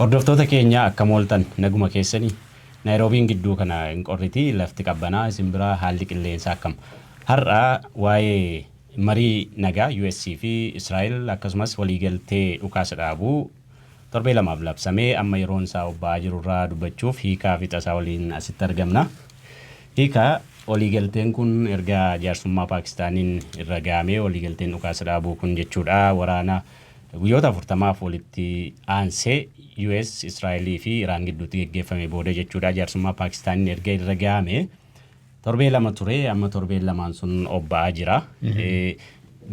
Hordoftoota keenya, akkam ooltan? Naguma keessanii? Naayiroobiin gidduu kana hin qorriti, lafti qabbanaa. Isin biraa haalli qilleensaa akkam? Har'a waa'ee marii nagaa US fi Israa'el, akkasumas waliigaltee dhukaasa dhaabuu torbee 2f labsamee amma yeroon isaa obba'aa jirurraa dubbachuuf Hiikaa Fixasaa waliin asitti argamna. Hiikaa, waliigalteen kun erga jaarsummaa Paakistaaniin irra gahamee, waliigalteen dhukaasa dhaabuu kun jechuudha, waraana guyyoota 40f walitti aansee US, Israa'elii fi Iraan gidduutti geggeeffame booda jechuudha, jaarsummaa Paakistaaniin erga irra gahame torbee 2 ture. Amma torbeen lamaan sun obba'aa jira.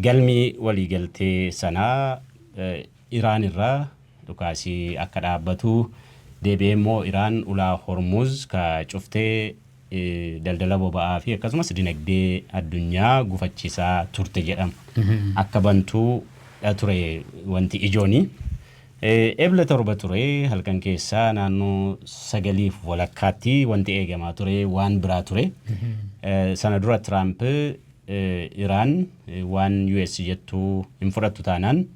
Galmi waliigaltee sanaa Iraan irraa dhukaasii akka dhaabbatu, deebi'ee immoo Iraan ulaa Hormuz ka cuftee daldala boba'aa fi akkasumas dinagdee addunyaa gufachiisaa turte jedhama, akka bantuu dha ture wanti ijooni. Ebla 7 ture, halkan keessaa naannoo 9:30tti wanti eegamaa ture waan biraa ture. Sana dura Tiraamp Iraan waan US jettu hin fudhattu taanaan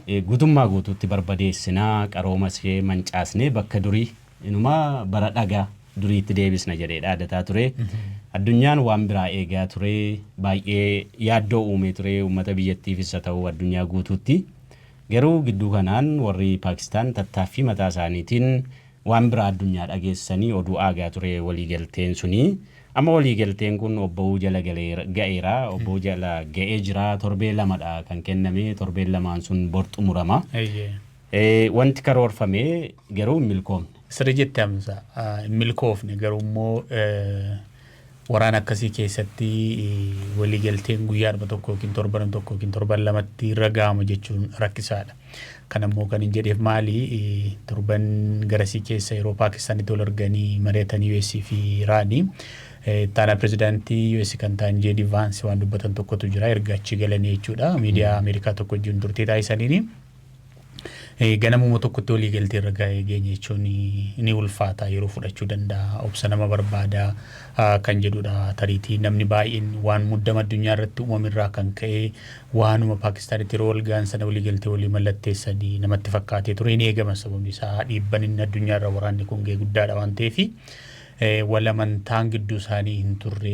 guutummaa guutuutti barbadeessinaa, qarooma ishee mancaasnee bakka durii, inumaa bara dhagaa duriitti deebisna jedhee dhaadataa ture. Addunyaan waan biraa eegaa ture, baay'ee yaaddoo uumee ture uummata biyyattiifis haa ta'u addunyaa guutuutti. Garuu gidduu kanaan warri Paakistaan tattaaffii mataa isaaniitiin waan biraa addunyaa dhageessisanii oduu aagaa ture waliigalteen suni. Amma waliigalteen kun obba'uu jala ga'eera. Obba'uu jala ga'ee jira. Torbee 2dha kan kenname. Torbeen lamaan sun bor xumurama. Wanti karoorfame garuu hin milkoofne. Sirrii jette, Hamza. Hin milkoofne, garuu immoo waraana akkasii keessatti waliigalteen guyyaadhuma tokko yookiin torban tokko yookiin torban lamatti irra ga'ama jechuun rakkisaadha. Kan ammoo kan hin jedheef maali, torban garasii keessa yeroo Paakistaanitti wal arganii mari'atan US fi Iraanii, ittaanaa pirezidaantii US kan ta'an J.D. Vance waan dubbatan tokkotu jira erga achi galanii jechuudha. Miidiyaa Ameerikaa tokko wajjin turtii taasisaniini. Ganamuma tokkotti walii galtee irra ga'ee geenye jechuun ni ulfaata, yeroo fudhachuu danda'a, obsa nama barbaada kan jedhudha. Tariitii namni baay'een waan muddama addunyaa irratti uumame irraa kan ka'e waanuma Paakistaanitti yeroo wal ga'an sana walii galtee walii mallatteessanii namatti fakkaatee ture. Hin eegama, sababni isaa dhiibban inni addunyaa irra waraanni kun ga'e guddaadha waan ta'eefi. Wal amantaan gidduu isaanii hin turre,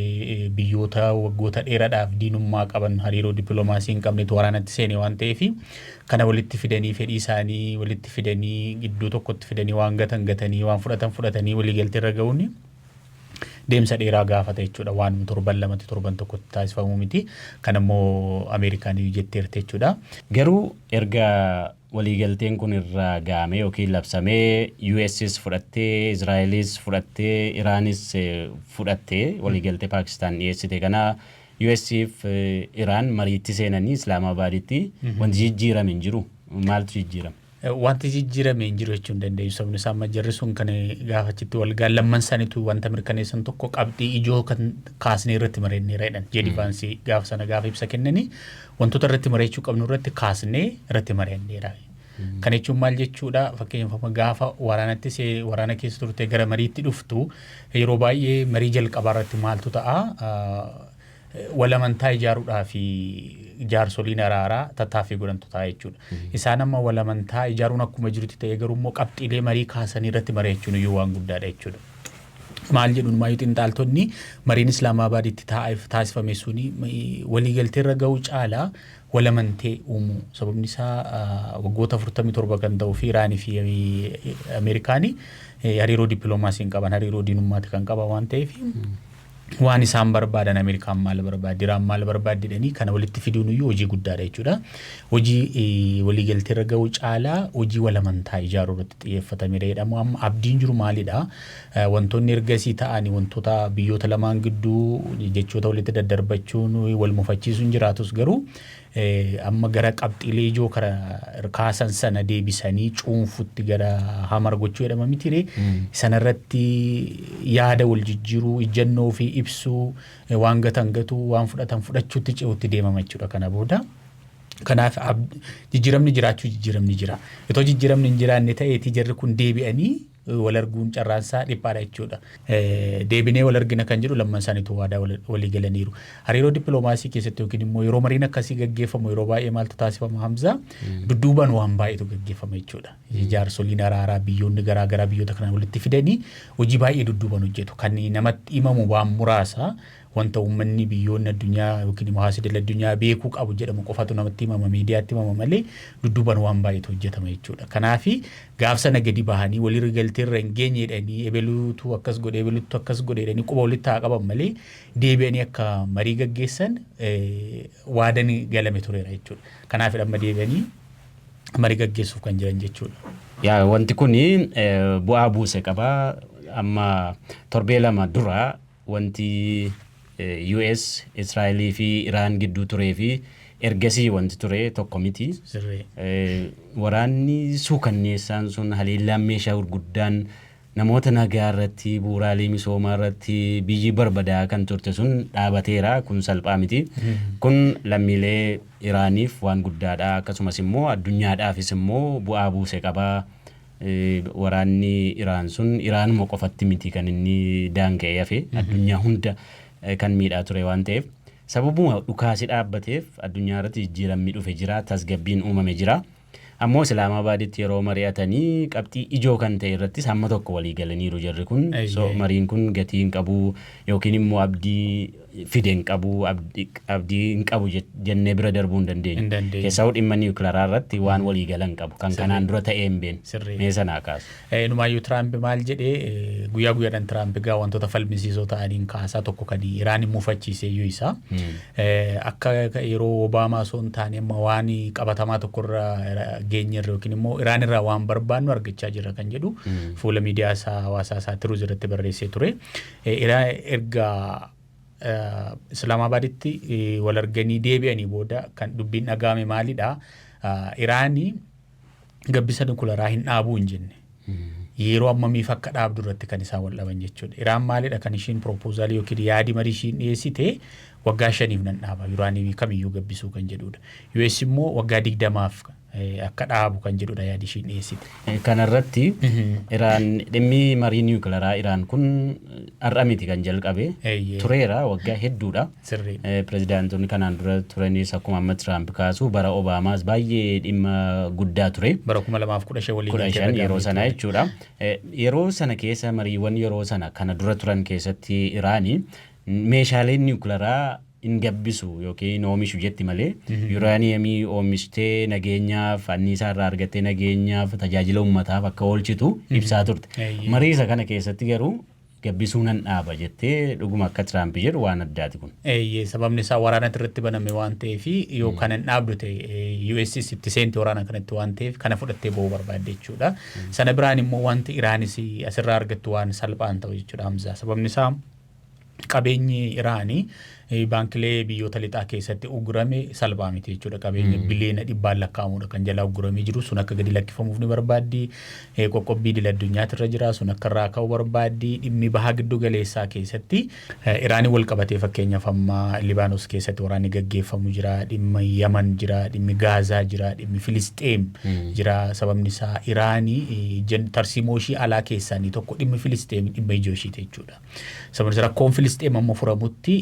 biyyoota waggoota dheeraadhaaf diinummaa qaban, hariiroo dippiloomaasii hin qabnetu waraanatti seene waan ta'eef, kana walitti fidanii, fedhii isaanii walitti fidanii, gidduu tokkotti fidanii, waan gatan gatanii, waan fudhatan fudhatanii waliigaltee irra ga'uun deemsa dheeraa gaafata jechuudha. Waan torban lamatti, torban tokkotti taasifamuu miti. Kan immoo Ameerikaan jetteerti jechuudha. Garuu erga waliigalteen kun irra ga'amee yookiin labsamee, US's fudhattee, Israa'elis fudhattee, Iraanis fudhattee, waliigaltee Paakistaan dhiyeessite kana, US'if Iraan mariitti seenanii Islaamabaaditti, wanti jijjiirame hin jiru. Maaltu jijjiirame? Wanti jijjiirame hin jiru jechuu hin dandeenyu. Sababni isaa amma jarri sun kan gaafachitti wal ga'an lamman isaaniitu wanta mirkaneessan tokko qabxii ijoo kan kaasnee irratti mari'anneera jedhan. J.D. Vance gaafa sana gaafa ibsa kennanii, wantoota irratti mari'achuu qabnu irratti kaasnee irratti mari'anneera. Kana jechuun maal jechuudha? Fakkeenyaaf, gaafa waraanatti waraana keessa turte gara mariitti dhuftu, yeroo baay'ee marii jalqabaa irratti maaltu ta'a? Wal amantaa ijaaruudhaa fi jaarsoliin araaraa tattaaffii godhantu ta'a jechuudha. Isaan amma wal amantaa ijaaruun akkuma jirutti ta'ee, garuu immoo qabxiilee marii kaasanii irratti mari'achuun iyyuu waan guddaadha jechuudha. Maal jedhuun maayyuu xinxaaltonni, mariin Islaamaabaaditti taasifame suni waliigaltee irra ga'uu caalaa wal amantee uumuu. Sababni isaa waggoota 47 kan ta'uu fi Iraanii fi Ameerikaanii hariiroo dippiloomaasii hin qaban, hariiroo diinummaati kan qaban waan ta'eef, waan isaan barbaadan, Ameerikaan maal barbaaddi, Iraan maal barbaaddi jedhanii kana walitti fiduun iyyuu hojii guddaadha jechuudha. Hojii waliigaltee irra ga'uu caalaa hojii wal amantaa ijaaruu irratti xiyyeeffatamedha jedhamu. Amma abdiin jiru maalidha? Wantoonni ergasii ta'an, wantoota biyyoota lamaan gidduu jechoota walitti daddarbachuun wal mufachiisuun jiraatus, garuu amma gara qabxiilee ijoo kara kaasan sana deebisanii cuunfutti, gara hamar gochuu jedhama mitire, sanarratti yaada wal jijjiiruu, ijjannoo fi ibsuu, waan gatan gatuu, waan fudhatan fudhachuutti ce'utti deemama jechuudha kana booda. Kanaaf jijjiiramni jiraachuu, jijjiiramni jira. Itoo jijjiiramni hin jiraanne ta'eeti jarri kun deebi'anii wal arguun carraansaa dhiphaadha jechuudha. Deebinee wal argina kan jedhu lamman isaaniitu waadaa walii galaniiru. Hariiroo dippiloomaasii keessatti yookiin immoo yeroo mariin akkasii gaggeeffamu yeroo baay'ee maaltu taasifama, Hamzaa? Dudduubaan waan baay'eetu gaggeeffama jechuudha. Jaarsoliin araaraa biyyoonni garaa garaa biyyoota kana walitti fidanii hojii baay'ee dudduubaan hojjetu. Kan namatti himamu waan muraasa, wanta uummanni biyyoonni addunyaa yookiin immoo hawaasni idil addunyaa beekuu qabu jedhamu qofatu namatti himama, miidiyaatti himama malee dudduubaan waan baay'eetu hojjetama jechuudha. Kanaafi gaaf sana gadi bahanii walirra galteerra hin geenye jedhanii, ebeluutu akkas godhe, ebeluutu akkas godhe jedhanii quba walitti haa qaban malee, deebi'anii akka marii gaggeessan waadan galame tureera jechuudha. Kanaaf amma deebi'anii marii gaggeessuuf kan jiran jechuudha. Yaa, wanti kun bu'aa buuse qaba. Amma torbee 2 dura wanti US, Israa'elii fi Iraan gidduu turee fi ergasii wanti ture tokko miti. Waraanni suukanneessaan sun, haleellaan meeshaa gurguddaan namoota nagaa irratti, bu'uuraalee misoomaa irratti biyyi barbadaa kan turte sun dhaabateera. Kun salphaa miti. Kun lammiilee Iraaniif waan guddaadha. Akkasumas immoo addunyaadhaafis immoo bu'aa buuse qaba. Waraanni Iraan sun Iraanuma qofatti miti kan inni daanga'ee hafe, addunyaa hunda kan miidhaa ture waan ta'eef, sababuma dhukaasi dhaabbateef addunyaa irratti jijjiiramni dhufe jira, tasgabbiin uumame jira. Ammoo Islaamabaaditti yeroo mari'atanii qabxii ijoo kan ta'e irrattis hamma tokko walii galaniiru jarri kun. So mariin kun gatii hin qabu yookiin immoo abdii fide hin qabu, abdii hin qabu jennee bira darbuu hin dandeenyu. Hin dandeenyu. Keessaa dhimma niwukilaraa irratti waan walii galan qabu kan kanaan dura ta'ee hin beekne. Mee sanaa kaasu. Inumaayyuu Tiraamp maal jedhee, guyyaa guyyaadhaan Tiraamp egaa wantoota falmisiisoo ta'aniin kaasaa, tokko kan Iraan hin mufachiise iyyuu isaa. Akka yeroo Obaamaa osoo hin taane amma waan qabatamaa tokkorra geenyerra yookiin immoo Iraan irraa waan barbaannu argachaa jirra kan jedhu fuula miidiyaa isaa hawaasaa isaa Truth irratti barreessee ture. Iraan erga Islaamabaaditti wal arganii deebi'anii booda kan dubbiin dhaga'ame maalidha? Iraanii gabbisa nukularaa hin dhaabuu hin jenne. Yeroo ammamiif akka dhaabdu irratti kan isaan wal dhaban jechuudha. Iraan maalidha kan ishiin proposal yookiin yaadi marii ishiin dhiyeessite? Waggaa 5f nan dhaaba yuraaniimii kamiyyuu gabbisuu kan jedhudha. US immoo waggaa 20f akka dhaabu kan jedhudha yaadi ishiin dhiyeessite. Kanarratti Iraan, dhimmi marii niwukilaraa Iraan kun har'a miti kan jalqabe, tureera waggaa hedduudha. Pirezidaantonni kanaan dura turanis, akkuma amma Tiraamp kaasu, bara Obaamaas baay'ee dhimma guddaa ture. Bara 2015 walii 15 yeroo sana jechuudha. Yeroo sana keessa, mariiwwan yeroo sana kana dura turan keessatti, Iraanii meeshaaleen niwukilaraa hin gabbisu yookiin oomishu jetti malee, yuuraaniyemii oomishtee nageenyaaf, anniisaa irraa argattee nageenyaaf, tajaajila uummataaf akka oolchitu ibsaa turte. Marii isa kana keessatti garuu gabbisuu nan dhaaba jettee, dhuguma akka Tiraamp jedhu waan addaati kun. Eeyyee, sababni isaa waraanatti irratti baname waan ta'eef, yoo kana hin dhaabdu ta'e US itti seenti waraana kanatti waan ta'eef, kana fudhattee ba'uu barbaadde jechuudha. Sana biraan immoo wanti Iraanis asirraa argattu waan salphaan ta'u jechuudha, Hamzaa. Sababni isaa qabeenyi Iraanii baankilee biyyoota lixaa keessatti ugurame salphaa miti jechuudha. Qabeenya biliyoona dhibbaan lakkaa'amudha kan jalaa uguramee jiru, sun akka gadi lakkifamuuf ni barbaaddi. Qoqqobbii idil addunyaatti irra jira, sun akka irraa ka'u barbaaddi. Dhimmi baha giddu galeessaa keessatti Iraanii wal qabatee, fakkeenyaaf amma Libaanos keessatti waraanni gaggeeffamu jira. Dhimma Yaman jira, dhimmi Gaazaa jira, dhimmi Filisxeem jira. Sababni isaa Iraanii tarsiimoo ishii alaa keessaa inni tokko dhimmi Filisxeem dhimma ijoo ishiiti jechuudha. Sababni isaa rakkoon Filisxeem amma furamutti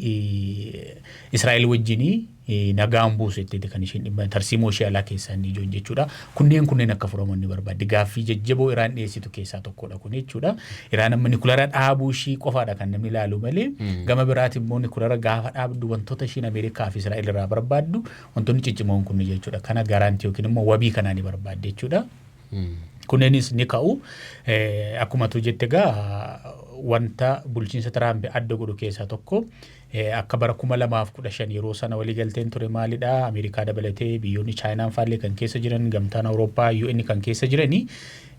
Israa'el wajjinii nagaan buusu jetteeti kan isheen dhimma tarsiimoo ishee alaa keessaa inni ijoon jechuudha. Kunneen akka furaman ni barbaaddi. Gaaffii jajjaboo Iraan dhiyeessitu keessaa tokkodha kun jechuudha. Iraan amma nikulara dhaabuu ishii qofaadha kan namni ilaalu malee, gama biraati immoo nikulara gaafa dhaabdu wantoota ishiin Ameerikaa fi Israa'el irraa barbaaddu wantoonni ciccimoon kun jechuudha. Kana guarantee yookiin immoo wabii kanaa ni barbaaddi jechuudha. Kunneenis ni ka'u. Akkuma tu jette egaa, wanta bulchiinsa Tiraamp adda godhu keessaa tokko, akka bara 2015 yeroo sana waliigalteen ture maalidha? Ameerikaa dabalatee biyyoonni Chaayinaan faallee kan keessa jiran, gamtaan Awurooppaa, UN kan keessa jiranii,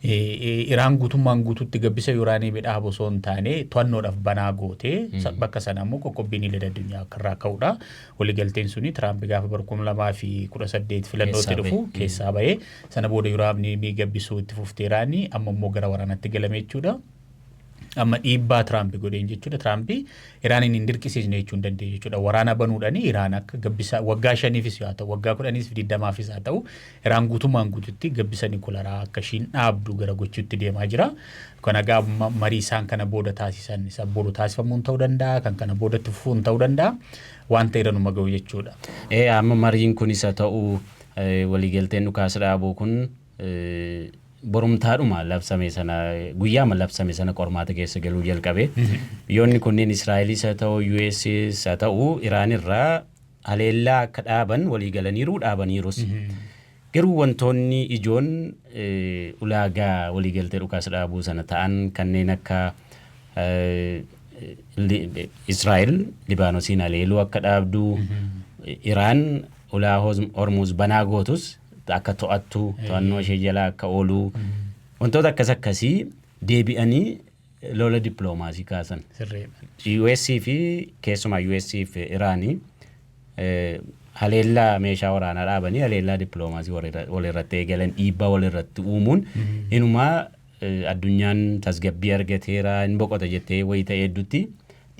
Iraan guutummaan guutuutti gabbisa yuuraaniyeemii dhaabu osoo hin taane to'annoodhaaf banaa gootee, bakka sana immoo qoqqobbiin idil addunyaa akka irraa ka'udha. Waliigalteen suni Tiraamp gaafa bara 2018 filannootti dhufu keessaa bahee, sana booda yuuraaniyeemii gabbisuu itti fuftee Iraanii amma immoo gara waraanaatti galame jechuudha. Amma dhiibbaa Tiraamp godheen jechuudha. Tiraamp Iraaniin hin dirqisiisne jechuu hin dandeenyu jechuudha. Waraana banuudhaan Iraan akka gabbisa waggaa 5fis haa ta'u, waggaa 10f 20fis haa ta'u, Iraan guutummaan guututti gabbisa nikularaa akka ishiin dhaabdu gara gochuutti deemaa jira. Kana egaa marii isaan kana booda taasisan isa boru taasifamuun ta'uu danda'a, kan kana boodatti fufuun ta'uu danda'a. Waan ta'e irra numa ga'u jechuudha. Amma mariin kunis haa ta'u, waliigalteen dhukaasa dhaabuu kun borumtaadhuma labsame sana, guyyaama labsame sana qormaata keessa galuu jalqabe. Biyyoonni kunneen, Israa'elis haa ta'u, USis haa ta'u, Iraan irraa haleellaa akka dhaaban walii galaniiru, dhaabaniirus. Garuu wantoonni ijoon ulaagaa waliigaltee dhukaasa dhaabuu sana ta'an kanneen akka Israa'el Libaanosiin haleeluu akka dhaabdu, Iraan ulaa Hormuz banaa gootus akka to'attu, to'annoo ishee jala akka oolu, wantoota akkas akkasii deebi'anii lola dippiloomaasii kaasan. US fi keessumaa US fi Iraanii haleellaa meeshaa waraanaa dhaabanii haleellaa dippiloomaasii walirratti eegalan, dhiibbaa walirratti uumuun inumaa addunyaan tasgabbii argateera, hin boqota jettee wayii ta'e hedduutti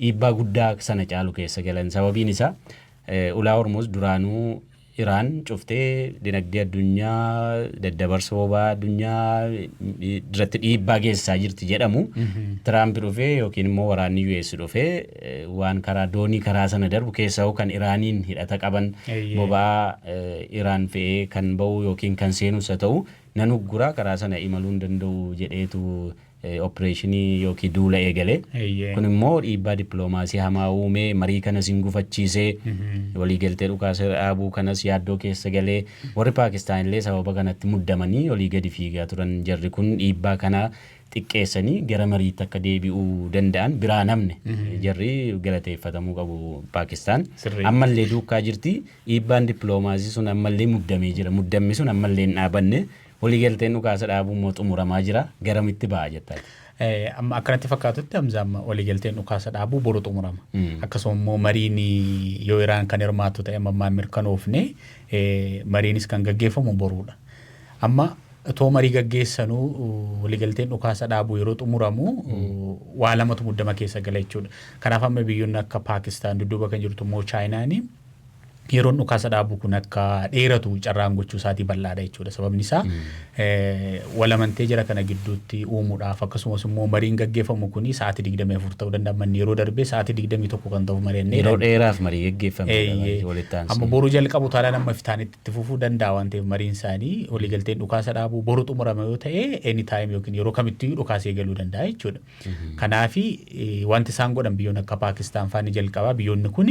dhiibbaa guddaa sana caalu keessa galan. Sababiin isaa ulaa Hormuz duraanuu Iraan cuftee dinagdee addunyaa, daddabarsa boba'aa addunyaa irratti dhiibbaa geessisaa jirti jedhamu. Tiraamp dhufee yookiin immoo waraanni US dhufee waan karaa doonii karaa sana darbu keessaa kan Iraaniin hidhata qaban, boba'aa Iraan fe'ee kan ba'u yookiin kan seenus haa ta'u, nan ugguraa, karaa sana imaluu hin danda'u jedheetu opereeshinii yookiin duula eegale. Kun immoo dhiibbaa dippiloomaasii hamaa uumee, marii kanas hin gufachiisee, waliigaltee dhukaasa dhaabuu kanas yaaddoo keessa galee, warri Paakistaan illee sababa kanatti muddamanii olii gadi fiigaa turan. Jarri kun dhiibbaa kana xiqqeessanii gara mariitti akka deebi'uu danda'an biraa namne jarri galateeffatamuu qabu Paakistaan. Ammallee duukaa jirti. Dhiibbaan dippiloomaasii sun ammallee muddamee jira. Muddammi sun ammallee hin dhaabanne. Waliigalteen dhukaasa dhaabuu immoo xumuramaa jira. Garamitti ba'a jettaati? Amma akkanatti fakkaatutti, Hamza, amma waliigalteen dhukaasa dhaabuu boru xumurama. Akkasuma immoo mariin yoo Iraan kan hirmaattu ta'e amma ammaan mirkanoofne, mariinis kan gaggeeffamu boruudha. Amma otoo marii gaggeessanuu waliigalteen dhukaasa dhaabuu yeroo xumuramu waa lamatu muddama keessa gala jechuudha. Kanaaf amma biyyoonni akka Paakistaan, dudduuba kan jirtu immoo Chaayinaani, yeroon dhukaasa dhaabuu kun akka dheeratu carraan gochuu isaatii bal'aadha jechuudha. Sababni isaa walamantee jara kana gidduutti uumuudhaaf, akkasumas immoo mariin gaggeeffamu kun sa'aatii 24 ta'uu danda'a. Manni yeroo darbee sa'aatii 21 kan ta'u mari'annee. Yeroo dheeraaf marii gaggeeffame walitti aansee. Amma boru jalqabu taanaan amma iftaanitti itti fufuu danda'a waan ta'eef, mariin isaanii waliigalteen dhukaasa dhaabuu boru xumurama yoo ta'e, anytime yookiin yeroo kamittiyyuu dhukaasa eegaluu danda'a jechuudha. Kanaafi wanti isaan godhan, biyyoonni akka Paakistaan fa'aa ni jalqaba. Biyyoonni kun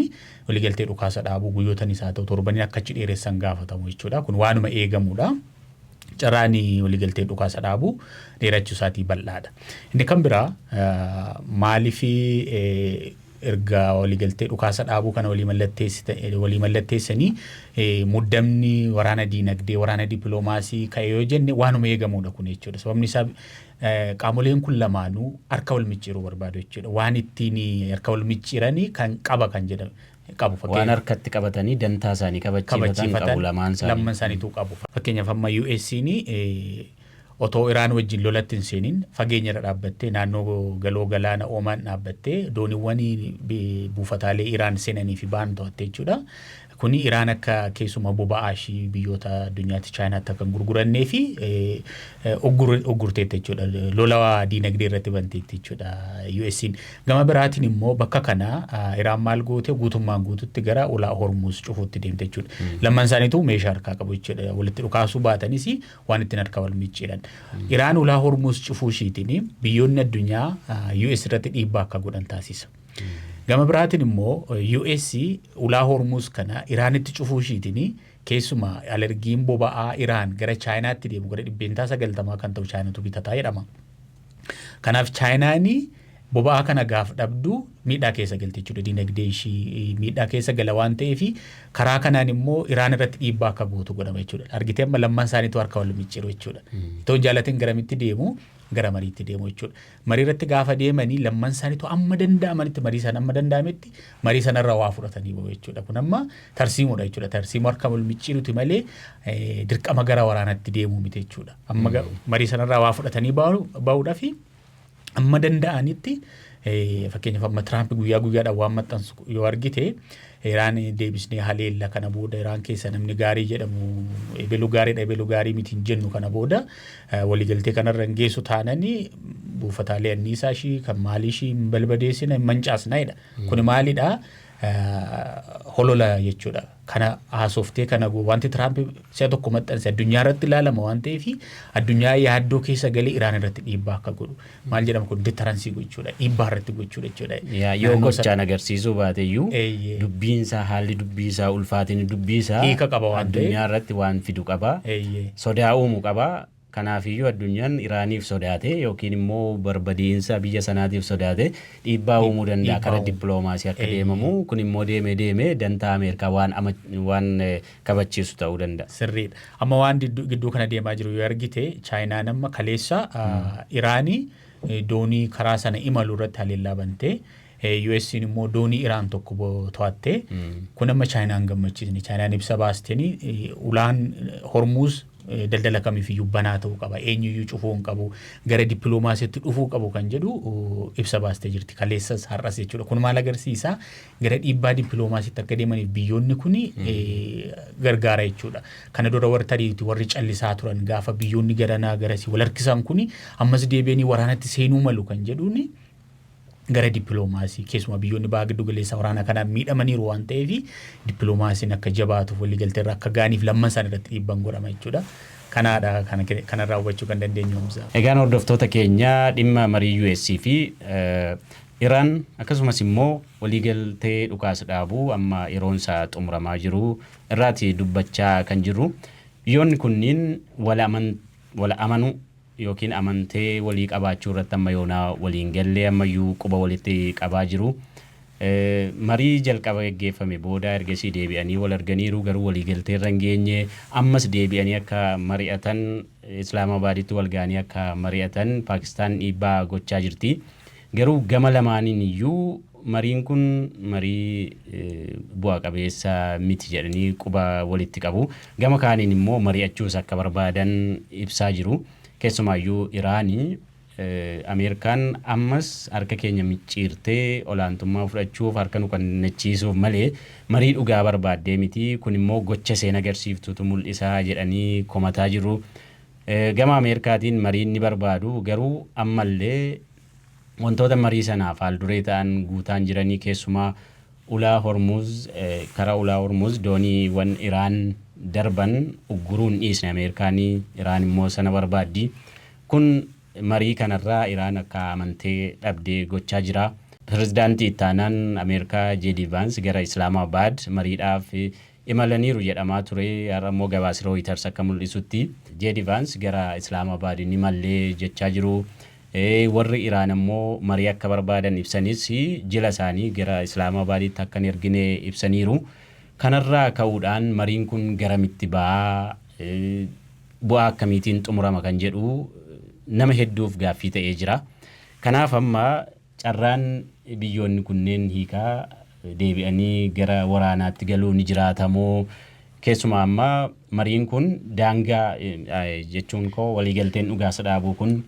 waliigaltee dhukaasa dhaabuu guyyootan isaa ta'u torbanii akka achi dheeressan gaafatamu jechuudha. Kun waanuma eegamudha. Carraan waliigaltee dhukaasa dhaabuu dheerachuu isaatii bal'aadha. Inni kan biraa, maaliif erga waliigaltee dhukaasa dhaabuu kana walii mallatteessanii muddamni waraana diinagdee, waraana dippiloomaasii ka'e yoo jenne, waanuma eegamudha kun jechuudha. Sababni isaa qaamoleen kun lamaanuu harka wal micciiruu barbaadu jechuudha. Waan ittiin harka wal micciiranii kan qaba kan jedhamu qabu. Waan harkatti qabatanii dantaa isaanii kabachiifatan qabu lamaan isaanii. Lamman isaaniitu qabu. Fakkeenyaaf amma US'n otoo Iraan wajjin lolatti hin seeniin fageenya irra dhaabbattee, naannoo galoo galaana Oomaan dhaabbattee, dooniiwwan buufataalee Iraan seenanii fi ba'an to'atte jechuudha. Kuni Iraan akka keessumaa boba'aa ishii biyyoota addunyaatti, Chaayinaatti akka hin gurgurannee fi uggurteetti jechuudha. Lola diinagdee irratti banteetti jechuudha US'n. Gama biraatiin immoo bakka kana Iraan maal goote? Guutummaan guututti gara ulaa Hormuuz cufuutti deemte jechuudha. Lamman isaaniitu meeshaa harkaa qabu jechuudha. Walitti dhukaasuu baatanis waan ittiin harka wal micciiran. Iraan ulaa Hormuuz cufuu ishiitiin biyyoonni addunyaa US irratti dhiibbaa akka godhan taasisa. Gama biraatiin immoo US ulaa Hormuuz kana Iraanitti cufuu ishiitiin keessumaa alergiin boba'aa Iraan gara Chaayinaatti deemu gara 90% kan ta'u Chaayinaatu bitataa jedhama. Kanaaf Chaayinaani boba'aa kana gaaf dhabdu miidhaa keessa galti jechuudha. Dinagdeen ishii miidhaa keessa gala waan ta'eef, karaa kanaan immoo Iraan irratti dhiibbaa akka gootu godhama jechuudha. Argitee, amma lamman isaaniitu harka wal micciiru jechuudha. Itoo hin jaalatin garamitti deemu? Gara mariitti deemu jechuudha. Marii irratti gaafa deemanii lamman isaaniitu amma danda'amanitti marii sana, amma danda'ametti marii sanarra waa fudhatanii bahu jechuudha. Kun amma tarsiimoodha jechuudha. Tarsiimoo harka wal micciiruti malee dirqama gara waraanatti deemuu miti jechuudha. Amma marii sanarraa waa fudhatanii bahuudhaafi. Amma danda'anitti, fakkeenyaaf amma Tiraamp guyyaa guyyaadhaan waan maxxansu yoo argite, Iraan deebisnee haleella, kana booda Iraan keessa namni gaarii jedhamu ebelu gaariidha, ebelu gaarii miti hin jennu, kana booda waliigaltee kanarra hin geessu taananii buufataalee anniisaa ishii kan maalii ishii hin balbadeessina, hin mancaasna jedha. Kuni maalidha? Holola jechuudha. Kana haasoftee kana wanti Tiraamp si'a tokko maxxanse addunyaa irratti ilaalama waan ta'eef, addunyaa yaaddoo keessa galee Iraan irratti dhiibbaa akka godhu, maal jedhama kun, deterrence gochuudha, dhiibbaa irratti gochuudha jechuudha. Yoo gochaan agarsiisuu baate iyyuu dubbiinsaa, haalli dubbiisaa, ulfaatinni dubbiisaa hiika qaba waan ta'eef addunyaa irratti waan fidu qaba. Sodaa uumuu qaba. Kanaafiyyuu addunyaan Iraaniif sodaate yookiin immoo barbadiinsa biyya sanaatiif sodaate dhiibbaa uumuu danda'a karaa dippiloomaasii akka deemamu. Kun immoo deemee deemee dantaa Ameerikaa waan kabachiisu ta'uu danda'a. Sirriidha. Amma waan gidduu kana deemaa jiru yoo argite, Chaayinaan amma kaleessa Iraanii doonii karaa sana imalu irratti haleellaa bantee, US'n immoo doonii Iraan tokko to'attee, kun amma Chaayinaan gammachiisne. Chaayinaan ibsa baastanii, ulaan Hormuuz daldala kamiifiyyuu banaa ta'uu qaba, eenyuyyuu cufuu hin qabu, gara dippiloomaasiitti dhufuu qabu kan jedhu ibsa baastee jirti, kaleessas har'as jechuudha. Kun maal agarsiisa? Gara dhiibbaa dippiloomaasiitti akka deemaniif biyyoonni kun gargaara jechuudha. Kana dura warri tariiti warri callisaa turan, gaafa biyyoonni garanaa garasii wal harkisan, kuni ammas deebi'anii waraanatti seenuu malu kan jedhuuni, gara dippiloomaasii, keessumaa biyyoonni baha giddu galeessaa waraana kanaan miidhamaniiru waan ta'eef, dippiloomaasiin akka jabaatuuf, waliigaltee irra akka gaaniif lamman isaan irratti dhiibban godhama jechuudha. Kanaadha kanarraa hubachuu kan dandeenyu, Hamza. Egaan hordoftoota keenya, dhimma marii US fi Iraan akkasumas immoo waliigaltee dhukaasa dhaabuu amma yeroon isaa xumuramaa jiru irraati dubbachaa kan jirru. Biyyoonni kunniin wal amanuu yookiin amantee walii qabaachuu irratti amma yoonaa waliin gallee ammayyuu quba walitti qabaa jiru. Marii jalqaba geggeeffame booda ergasii deebi'anii wal arganiiru, garuu waliigaltee irra hin geenye. Ammas deebi'anii akka mari'atan, Islaamabaaditti wal ga'anii akka mari'atan Paakistaan dhiibbaa gochaa jirti. Garuu gama lamaaniin iyyuu mariin kun marii bu'a qabeessa miti jedhanii quba walitti qabu. Gama kaaniin immoo mari'achuus akka barbaadan ibsaa jiru. Keessumaayyuu Iraanii Ameerikaan ammas harka keenya micciirtee olaantummaa fudhachuuf harka nu kennachiisuuf malee marii dhugaa barbaaddee miti. Kun immoo gocha isheen agarsiiftutu mul'isa jedhanii komataa jiru. Gama Ameerikaatiin mariin ni barbaadu, garuu ammallee wantoota marii sanaaf haal duree ta'an guutaan jiranii, keessumaa ulaa Hormuz, karaa ulaa Hormuz dooniiwwan Iraan darban ugguruun dhiisne Ameerikaanii, Iraan immoo sana barbaaddi. Kun marii kanarraa Iraan akka amantee dhabdee gochaa jira. Pirezidaantii ittaanaan Ameerikaa J.D. Vance gara Islaamabaad mariidhaaf imalaniiru jedhamaa ture. Har'a immoo gabaasi Reuters akka mul'isutti J.D. Vance gara Islaamabaad hin imallee jechaa jiru. Warri Iraan ammoo marii akka barbaadan ibsanis jila isaanii gara Islaamabaaditti akka hin ergine ibsaniiru. Kanarraa ka'uudhaan mariin kun garamitti ba'aa, bu'aa akkamiitiin xumurama kan jedhu nama hedduuf gaaffii ta'ee jira. Kanaaf amma carraan biyyoonni kunneen hiikaa deebi'anii gara waraanaatti galuu ni jiraatamoo, keessumaa amma mariin kun daangaa jechuun koo waliigalteen dhukaasa dhaabuu kun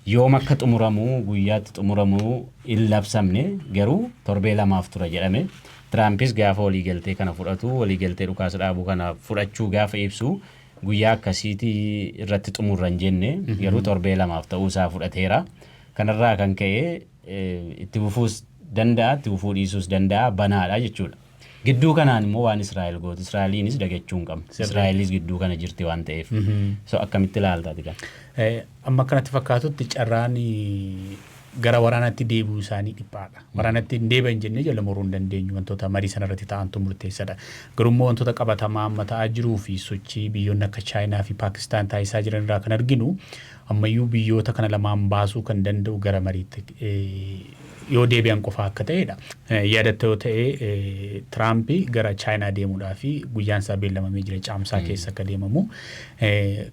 yoom akka xumuramu, guyyaatti xumuramu hin labsamne, garuu torbee 2f tura jedhame. Tiraampis gaafa waliigaltee kana fudhatu, waliigaltee dhukaasa dhaabuu kana fudhachuu gaafa ibsu, guyyaa akkasiitii irratti xumurra hin jenne, garuu torbee 2f ta'uusaa fudhateera. Kanarraa kan ka'e itti fufuus danda'a, itti fufuu dhiisuus danda'a, banaadha jechuudha. Gidduu kanaan immoo waan Israa'el gootu, Israa'eliinis dagachuu hin qabnu. Israa'elis gidduu kana jirti waan ta'eef. So akkamitti ilaalta ati kana? Amma akkanatti fakkaatutti carraan gara waraanaatti deebi'uu isaanii dhiphaadha. Waraanatti hin deebi'an jennee jala muruu hin dandeenyu, wantoota marii sanarratti ta'antu murteessadha. Garuu immoo wantoota qabatamaa amma ta'aa jiruu fi sochii biyyoonni akka Chaayinaa fi Paakistaan taasisaa jiran irraa kan arginu, ammayyuu biyyoota kana lamaan baasuu kan danda'u gara mariitti yoo deebi'an qofa akka ta'edha. Yaadatta yoo ta'e, Tiraampi gara Chaayinaa deemuudhaa fi guyyaan isaa beellamamee jira, Caamsaa keessa akka deemamu.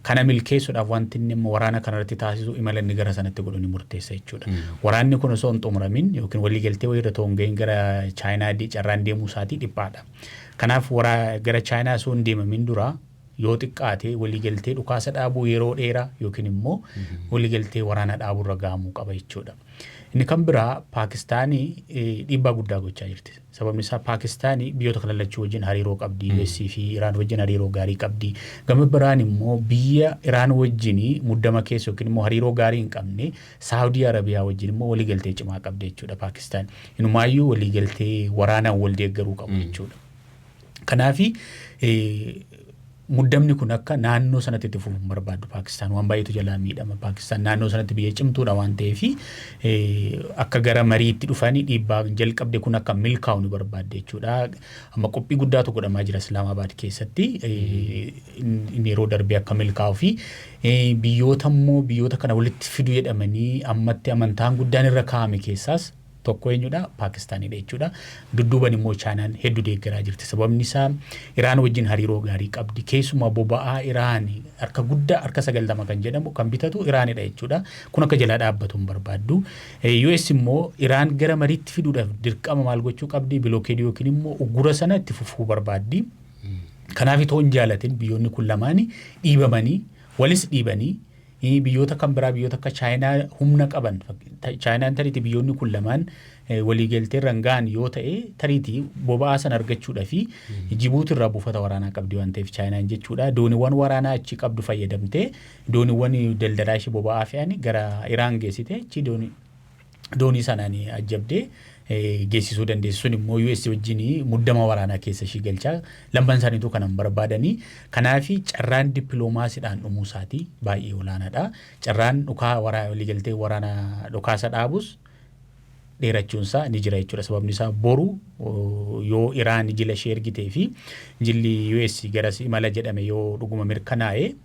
Kana milkeessuudhaaf wanti inni amma waraana kanarratti taasisu, imala inni gara sanatti godhu ni murteessa jechuudha. Waraanni kun osoo hin xumuramin yookiin waliigaltee wayii irra otoo hin gahin gara Chaayinaa carraan deemuu isaatii dhiphaadha. Kanaaf gara Chaayinaa osoo hin deemamin dura Yoo xiqqaate waliigaltee dhukaasa dhaabuu yeroo dheeraa yookiin immoo waliigaltee waraana dhaabuurra gahamuu qaba jechuudha. Inni kan biraa, Paakistaanii dhiibbaa guddaa gochaa jirti. Sababni isaa Paakistaanii biyyoota kana lachuu wajjin hariiroo qabdi. US fi Iraan wajjin hariiroo gaarii qabdi. Gama biraan immoo biyya Iraan wajjin muddama keessa yookiin immoo hariiroo gaarii hin qabne Saawudii Arabiyaa wajjin immoo waliigaltee cimaa qabdi jechuudha Paakistaan. Inumaayyuu waliigaltee waraanaan wal deeggaruu qabu jechuudha. Kanaafi muddamni kun akka naannoo sanatti itti fufuun barbaaddu Paakistaan. Waan baay'eetu jalaa miidhama. Paakistaan naannoo sanatti biyya cimtuudha waan ta'eef, akka gara mariitti dhufanii dhiibbaa jalqabde kun akka milkaa'u ni barbaadde jechuudha. Amma qophii guddaatu godhamaa jira Islaamabaad keessatti. Inni yeroo darbee akka milkaa'u fi biyyoota immoo biyyoota kana walitti fidu jedhamanii ammatti amantaan guddaan irra kaa'ame keessaas tokko eenyudha? Paakistaanidha jechuudha. Dudduuban immoo Chaayinaan hedduu deeggaraa jirti. Sababni isaa Iraan wajjin hariiroo gaarii qabdi. Keessumaa boba'aa Iraan harka guddaa, harka 90 kan jedhamu kan bitatu Iraanidha jechuudha. Kun akka jalaa dhaabbatu hin barbaaddu. US immoo Iraan gara mariitti fiduudhaaf dirqama maal gochuu qabdi? Blockade yookiin immoo uggura sana itti fufuu barbaaddi. Kanaaf itoo hin jaalatin biyyoonni kun lamaani dhiibamanii, walis dhiibanii, biyyoota kan biraa, biyyoota akka Chaayinaa humna qaban. Chaayinaan tariitii biyyoonni kun lamaan waliigaltee irra hin gahan yoo ta'e, tariitii boba'aa sana argachuudhaa fi Jibuuti irraa buufata waraanaa qabdi waan ta'eef Chaayinaan jechuudha. Dooniiwwan waraanaa achi qabdu fayyadamtee dooniiwwan daldalaa ishee boba'aa fe'an gara Iraan geessite, achi doonii sanaan ajjabdee geessisuu dandeessu. Sun immoo US wajjin muddama waraanaa keessa ishii galchaa. Lamman isaaniitu kanan barbaadanii. Kanaafi carraan dippiloomaasiidhaan dhumuu isaatii baay'ee olaanaadha. Carraan dhukaa waliigaltee waraanaa dhukaasa dhaabus dheerachuunsaa ni jira jechuudha. Sababni isaa boru yoo Iraan jila ishee ergitee fi jilli US garas imala jedhame yoo dhuguma mirkanaa'e,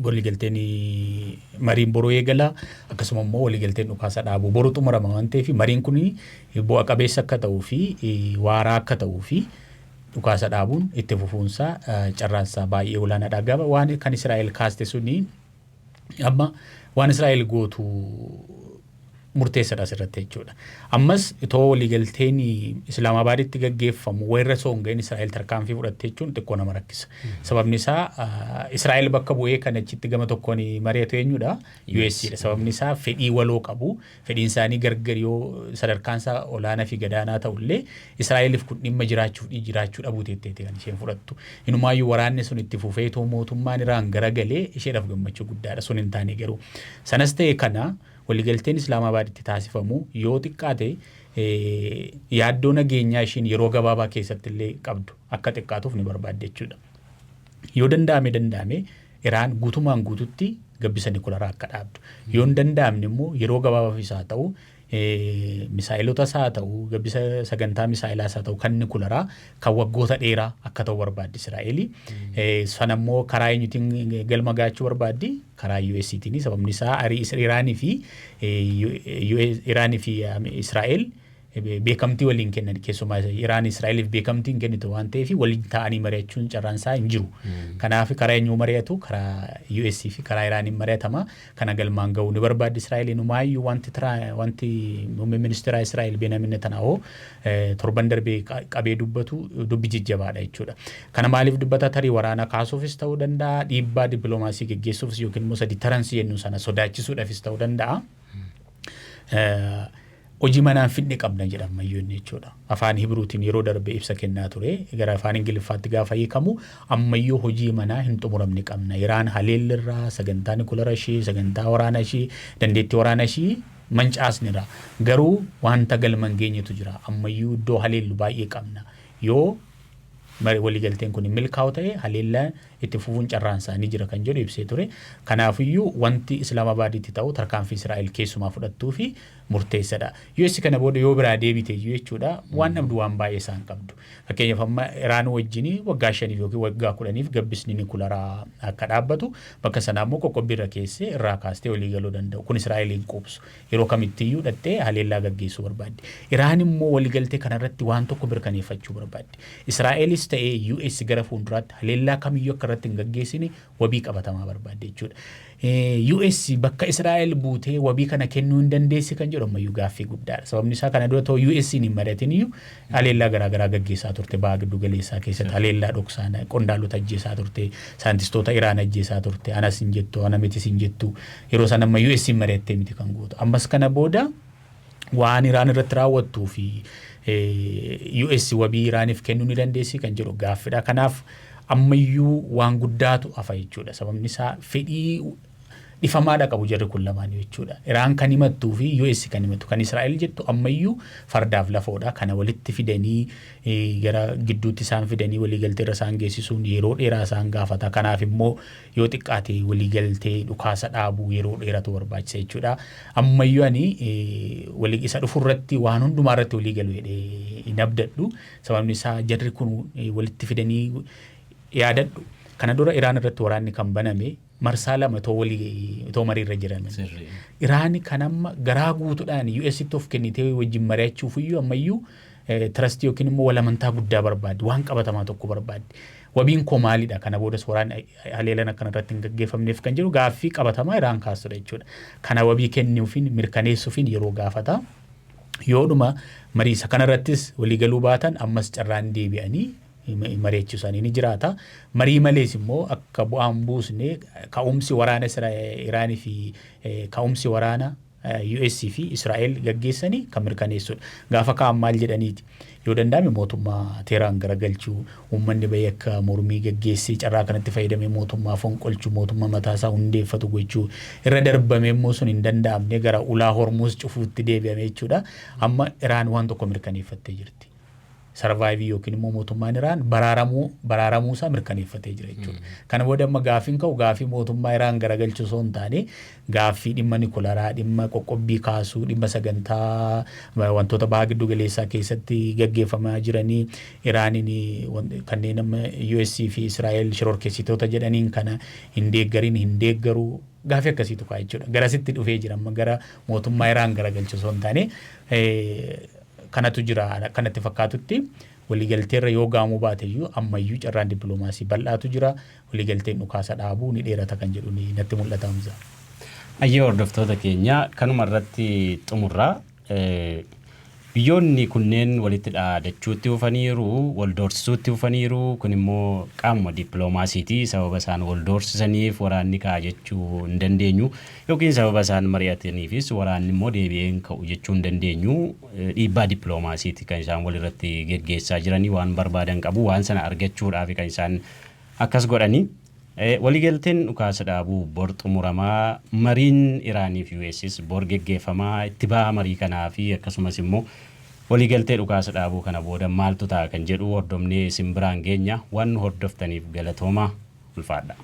waliigalteen mariin boruu eegala. Akkasuma immoo waliigalteen dhukaasa dhaabuu boru xumurama waan ta'eef, mariin kun bu'a qabeessa akka ta'uu fi waaraa akka ta'uu fi dhukaasa dhaabuun itti fufuunsaa carraansaa baay'ee olaanaadha. Gaba waan kan Israa'el kaaste suni, amma waan Israa'el gootu murteessadha asirratti jechuudha. Ammas itoo waliigalteen Islaamabaaditti gaggeeffamu weerra osoo hin gahin Israa'el tarkaanfii fudhatte jechuun xiqqoo nama rakkisa. Sababni isaa Israa'el bakka bu'ee kan achitti gama tokkoon mari'atu eenyudha? US dha. Sababni isaa fedhii waloo qabu. Fedhiin isaanii gargar yoo sadarkaan isaa olaanaa fi gadaanaa ta'ullee, Israa'eliif kun dhimma jiraachuuf jiraachuu dhabuu teetteeti kan isheen fudhattu. Inumaayyuu waraanni sun itti fufeetoo mootummaan Iraan garagalee isheedhaaf gammachuu guddaadha. Sun hin taane garuu. Sanas ta'e kana, waliigalteen Islaamabaaditti taasifamu yoo xiqqaate yaaddoo nageenyaa ishiin yeroo gabaabaa keessatti illee qabdu akka xiqqaatuuf ni barbaadde jechuudha. Yoo danda'ame Iraan guutumaan guututti gabbisa nikularaa akka dhaabdu. Yoo hin danda'amne immoo yeroo gabaabaafis haa ta'u, misaa'ilotas haa ta'u, gabbisa sagantaa misaa'ilaas haa ta'u, kan nikularaa kan waggoota dheeraa akka ta'u barbaaddi Israa'eli. Sana immoo karaa eenyutiin galma gaachuu barbaaddi? Karaa US'tiin. Sababni isaa Iraanii fi Israa'el beekamtii waliin kennan, keessumaa Iraan Israa'eliif beekamtii hin kennitu waan ta'eef, waliin ta'anii mari'achuun carraan isaa hin jiru. Kanaaf karaa eenyuu mari'atu? Karaa US fi karaa Iraaniin mari'atama. Kana galmaan ga'uu ni barbaaddi Israa'el. Inumaayyuu wanti muummeen ministeera Israa'el Benjamin Netanyahu torban darbee qabee dubbatu dubbi jajjabaadha jechuudha. Kana maaliif dubbata? Tarii waraana kaasuufis ta'uu danda'a, dhiibbaa dippiloomaasii geggeessuufis yookiin immoo deterrence jennu sana sodaachisuudhaafis ta'uu danda'a. Hojii manaan fidne qabna jedha ammayyuu inni jechuudha. Afaan Hibruutiin yeroo darbe ibsa kennaa ture. Gara afaan Ingiliffaatti gaafa hiikamu, ammayyuu hojii manaa hin xumuramne qabna. Iraan haleellirraa sagantaa nikulara ishee, sagantaa waraana ishee, dandeettii waraana ishee mancaasnira. Garuu wanta galma hin geenyetu jira. Ammayyuu iddoo haleellu baay'ee qabna. Yoo waliigalteen kun hin milkaa'u ta'e, haleellaa itti fufuun carraan isaa ni jira kan jedhu ibsee ture. Kanaafiyyuu wanti Islaamabaaditti ta'u tarkaanfii Israa'el keessumaa fudhattuu fi murteessadha. US kana booda yoo biraa deebite iyyuu jechuudha, waan dhabdu waan baay'ee isaan qabdu. Fakkeenyaaf amma Iraan wajjin waggaa 5f yookiin waggaa 10f gabbisni nikularaa akka dhaabbatu, bakka sanaa immoo qoqqobbii irra keessee irraa kaastee walii galuu danda'u. Kun Israa'eliin quubsu. Yeroo kamittiyyuu dhattee haleellaa gaggeessuu barbaaddi. Iraan immoo waliigaltee kanarratti waan tokko mirkaneeffachuu barbaaddi. Israa'elis ta'ee US gara fuulduraatti haleellaa kamiyyuu akka irratti hin gaggeessine wabii qabatamaa barbaadde jechuudha. US bakka Israa'el buutee wabii kana kennuu hin dandeessi kan jedhu ammayyuu gaaffii guddaadha. Sababni isaa kana dura ta'u US hin mari'atin iyyuu haleellaa garaagaraa gaggeessaa turte. Baha giddu galeessaa keessatti haleellaa dhoksaan qondaalota ajjeesaa turte, saayintistoota Iraan ajjeesaa turte, anas hin jettu, ana mitis hin jettu. Yeroo sana amma US hin mari'attee miti kan gootu. Ammas kana booda waan Iraan irratti raawwattuu fi US wabii Iraaniif kennuu ni dandeessi kan jedhu gaaffiidha. Kanaaf ammayyuu waan guddaatu hafa jechuudha. Sababni isaa fedhii dhifamaadha qabu jarri kun lamaan jechuudha. Iraan kan himattuu fi US kan himattu, kan Israa'el jettu ammayyuu fardaaf lafoodha. Kana walitti fidanii, gara gidduutti isaan fidanii waliigaltee irra isaan geessisuun yeroo dheeraa isaan gaafata. Kanaaf immoo yoo xiqqaate waliigaltee dhukaasa dhaabuu yeroo dheeratu barbaachisa jechuudha. Ammayyuu ani walii isa dhufurratti waan hundumaa irratti walii galu jedhee hin abdadhu. Sababni isaa jarri kun walitti fidanii, yaadadhu, kana dura Iraan irratti waraanni kan baname marsaa 2 itoo walii itoo marii irra jiran. Iraan kan amma garaa guutuudhaan UStti of kennitee wajjin mari'achuuf iyyuu ammayyuu trust yookiin immoo walamantaa guddaa barbaaddi, waan qabatamaa tokko barbaaddi. Wabiin koo maalidha, kana boodas waraanni haleelan akkana irratti hin gaggeeffamneef kan jedhu gaaffii qabatamaa Iraan kaastudha jechuudha. Kana wabii kennuufiin mirkaneessuufiin yeroo gaafata. Yoodhuma marii isa kanarrattis waliigaluu baatan ammas carraan deebi'anii mari'achuu isaanii ni jiraata. Marii malees immoo akka bu'aan buusne ka'umsi waraana Iraanii fi ka'umsi waraana US fi Israa'el gaggeessanii kan mirkaneessudha. Gaafa ka'an maal jedhaniiti? Yoo danda'ame mootummaa Teheraan garagalchuu, uummanni bahee akka mormii gaggeessee carraa kanatti fayyadamee mootummaa fonqolchuu, mootummaa mataasaa hundeeffatu gochuu, irra darbame immoo sun hin danda'amne gara ulaa Hormuuz cufuutti deebi'ame jechuudha. Amma Iraan waan tokko mirkaneeffattee jirti. Survive yookiin immoo mootummaan Iraan baraaramuu isaa mirkaneeffatee jira jechuudha. Kana booda amma gaaffiin ka'u gaaffii mootummaa Iraan garagalchuu osoo hin taane gaaffii dhimma nikularaa, dhimma qoqqobbii kaasuu, dhimma sagantaa wantoota baha giddu galeessaa keessatti gaggeeffamaa jiranii, Iraaniin kanneen amma US fi Israa'el shororkeessitoota jedhaniin kana hin deeggarin, hin deeggaruu, gaaffii akkasiitu ka'a jechuudha. Garasitti dhufee jira amma, gara mootummaa Iraan garagalchuu osoo hin taane kanatu jira. Kanatti fakkaatutti waliigalteerra yoo gaamuu baate iyyuu ammayyuu carraan dippiloomaasii bal'aatu jira. Waliigalteen dhukaasa dhaabuu ni dheerata kan jedhu natti mul'ata, Hamza. Ayyee, hordoftoota keenya, kanuma irratti xumurraa. Biyyoonni kunneen walitti dhaadachuutti dhufaniiru, wal doorsisuutti dhufaniiru. Kun immoo qaamuma dippiloomaasiiti. Sababa isaan wal doorsisaniif waraanni ka'a jechuu hin dandeenyu, yookiin sababa isaan mari'ataniifis waraanni immoo deebi'ee hin ka'u jechuu hin dandeenyu. Dhiibbaa dippiloomaasiiti kan isaan walirratti geggeessaa jiranii. Waan barbaadan qabu, waan sana argachuudhaaf kan isaan akkas godhanii. Waliigalteen dhukaasa dhaabuu bor xumuramaa, mariin Iraanii fi US's bor geggeeffamaa. Itti ba'a marii kanaa fi akkasumas immoo waliigaltee dhukaasa dhaabuu kana booda maaltu ta'a kan jedhu hordofnee isin biraan geenya. Waan hordoftaniif galatoomaa, ulfaadha.